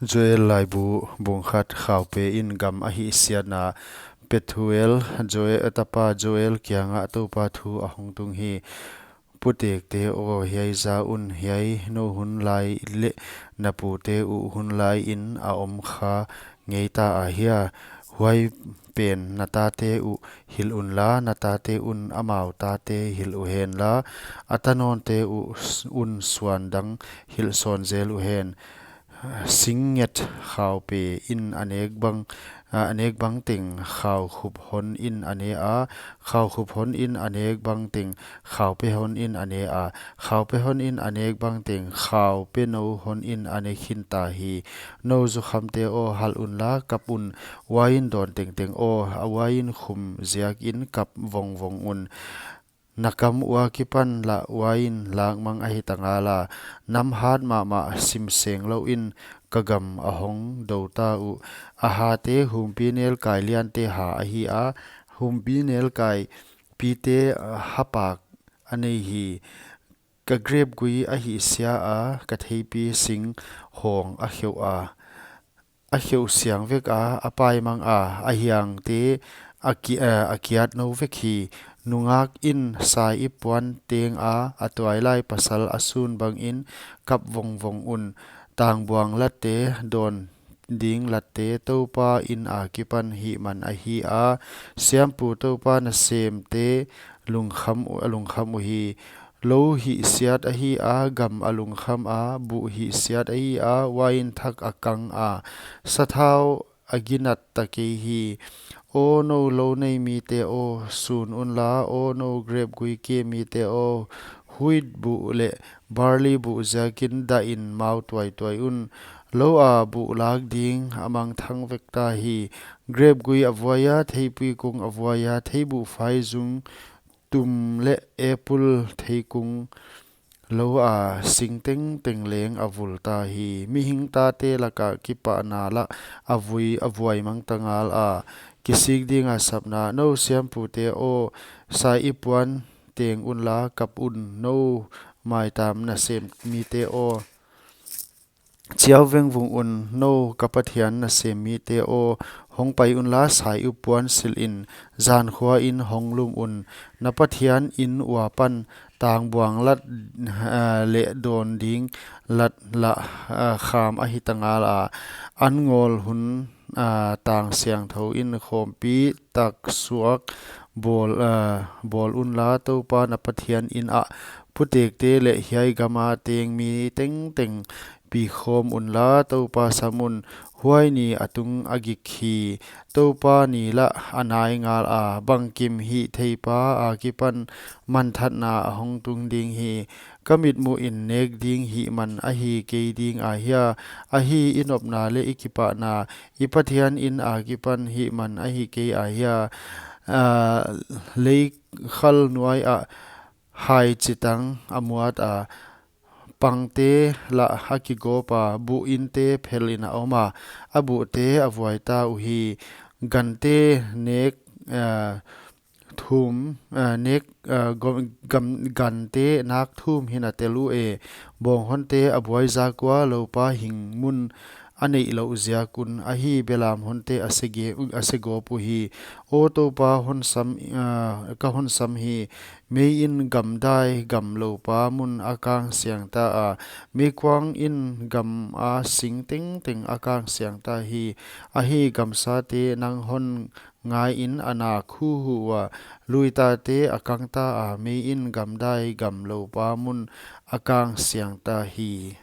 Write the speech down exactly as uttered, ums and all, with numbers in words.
Joel laibu bung khat. Khaupe in gam a hihsiatna. Pethuel, Joel, tapa Joel kiangah Toupa thu a hong tung hi. Putekte aw, hiai za un, hiai nou hun lai leh na pute uh hun lai in a om kha ngei ta ahia? Huai pen na tate uh hilh unla, na tate un amau tate hilh uhenla, a tanawnte uh s-, un suan dang hilh sawn zel uhen. Sing nget khaupe in a nek bang, a nek bang teng khaukhup hon in a ne a, khaukhup hon in a nek bang teng khaupe hon in a ne a, khaupe hon in a nek bang teng khaupe nou hon in a ne khin ta hi. Nou zukhamte aw, halh unla, kap un, uain dawn tengteng aw, a uain khum ziakin kap vongvong un. Na kam ua kipan lah uain lakmang ahi ta ngala, nam hat mahmah sim seng lou in ka gam a hong dou ta uh. A hate humpinelkai liante ha ahi a, humpinelkai pite hapak a nei hi. Ka grep gui a hihsia a, ka theipi sing hong a kheuh a, a kheuh siang vek a, a paimang a, a hiangte a ki-, eh, a kiat nou vek hi. Nungak in sai ip puan teng a, a tuailai pasal a sun bangin kap vongvong un. Tangbuang latte, dawn ding latte, Toupa in a kipan hihman ahi a, siampu Toupa nasemte lungkham u-, lungkham uhi. Lou hihsiat ahi a, gam a lungkham a, buh hihsiat ahi a, uain thak a kang a, sathau a ginat ta kei hi. Aw nou lou nei mite aw, sun unla, aw nou grep gui ke mite aw, huit buh leh barley buh ziakin dah in mau tuaituai un. Lou a buh lak ding a mangthang vek ta hi. Grep gui a vuai a, theipui kung a vuai a, theibuh fai zung tum leh apple theikung lou a sing tengteng leng a vul ta hi. Mihing tate laka kipahna lah a vui, a vuai mang ta ngal a, kisik dinga sapna. Nou siampute aw, sai ip puan teng unla kap un, nou maitam nasem mite aw. Chiau vengvung un, nou ka Pathian nasem mite aw, hong pai unla sai ip puan silh in, zan khua in hong lum un. Na Pathian in ua pan tangbuang lat, ah, leh dawn ding lat lah, ah, kham ahi ta ngal a, an ngol hun, ah, tang siangthou in khawmpi tak suak bawl, ah, bawl unla, Toupa na Pathian in ah putekte leh hiai gama teng mi tengteng pi khawm unla, Toupa sam un. Huai ni a tung a gik hi. Toupa ni lah a nai ngal a, bangkim hihtheipa a kipan manthatna a hong tung ding hi. Ka mitmuh in nek ding hihman ahi kei ding ahia? Ahi, i nopna leh i kipahna, i Pathian in a kipan hihman ahi kei ahia? Ah, leikhal nuai ah hai chitang a muat a, pangte lah a kigawp a, buh inte phel in a om a, a buhte a vuai ta uhi. Gante nek, ah, thum, ah, nek, ah, gom-, gam-, gante nak thum hin a tel uh e. Bawng honte a buai zak ua, loupa hing mun a neih louh ziak un ahi. Belam honte a sege-, a segawp uhi. Aw Toupa, hon sam, ah, ka hon sam hi. Mei in gamdai gam loupa mun a kang siang ta a, meikuang in gam a sing tengteng a kang siang ta hi. Ahi, gamsate nang hon ngai in a nak huhu ua, luitate a kang ta a, mei in gamdai gam loupa mun a kang siang ta hi.